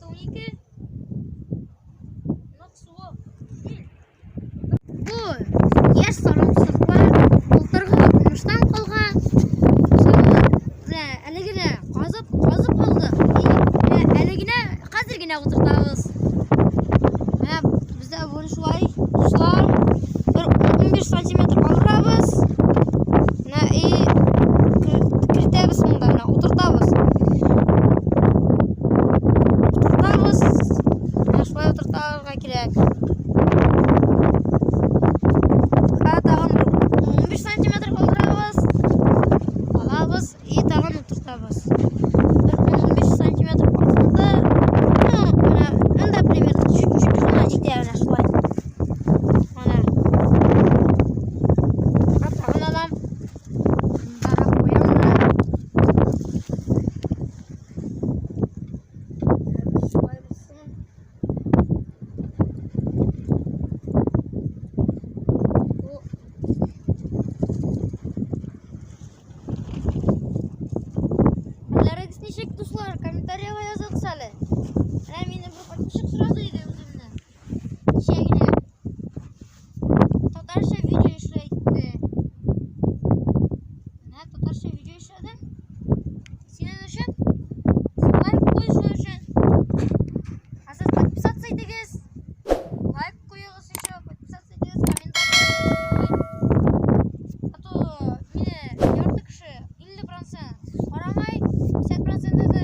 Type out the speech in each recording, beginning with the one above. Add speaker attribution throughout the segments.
Speaker 1: 12. Нык суык. Бу яшь сарымсаклар былтыргы уңыштан калган. Менә әле генә казып, казып алдык. И менә әле генә, хәзер генә утыртабыз. Менә бездә бүген шулай, дуслар. Бер 15 сантиметр калдырабыз. Менә и кертәбез монда, менә утыртабыз. Утыртабыз. Менә шулай утыртарга кирәк. Ха, тагын бер 15 сантиметр калдырабыз. Алабыз и тагын утыртабыз. Бер 15 сантиметр артында, ну, менә монда примерно чуть-чуть гына җитә менә шулай. Менә. Ха, тагын алам. Мондарак куям да. Шулай булсын. Хәлләрегез ничек, дуслар? Комментариягә языгыз әле. Менә мине бер подписчик сорады иде үземне. Кичә генә. Татарча видео эшлә әйтте. Менә татарча видео эшләдем. Синең өчен. Лайк куй шул өчен. Ә сез подписаться итегез. Лайк куегыз еще, подписаться итегез, комментарий языгыз. А то мине ярты кеше 50% карамай, 50% это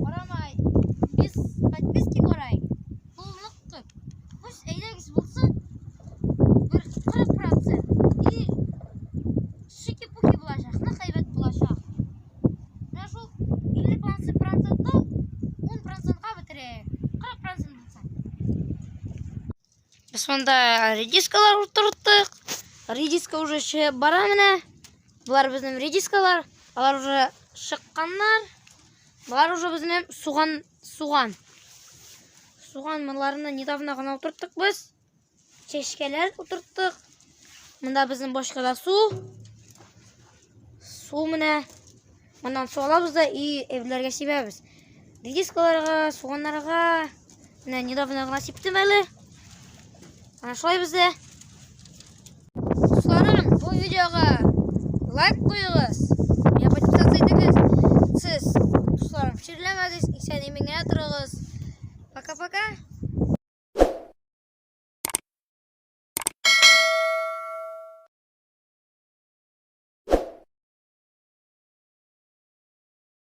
Speaker 1: карамай, без подписки карай. Бу нык күп. Пусть әйдәгез булсын, бер 40% и шики-пуки булачак, нык әйбәт булачак. Менә шул 50 процентны 10 процентка бетерәйек. 40 процент булса. Без монда редискалар утырттык. Редиска уже чыгып бара менә. Болар безнең редискалар. Алар уже чыкканнар. Болар уже безнең суган, суган. Суган монларны недавно гына утырттык без. Чәчкәләр утырттык. Монда безнең башкада су. Су менә. Моннан су алабыз да и әйберләргә сибәбез. Редискаларга, суганнарга. Менә недавно гына сиптем әле. Менә шулай бездә. Дусларым, бу видеога лайк куегыз. Я подписаться итегез. Сез, дусларым, чирләмәгез, исән-имин генә торыгыз. Пока-пока.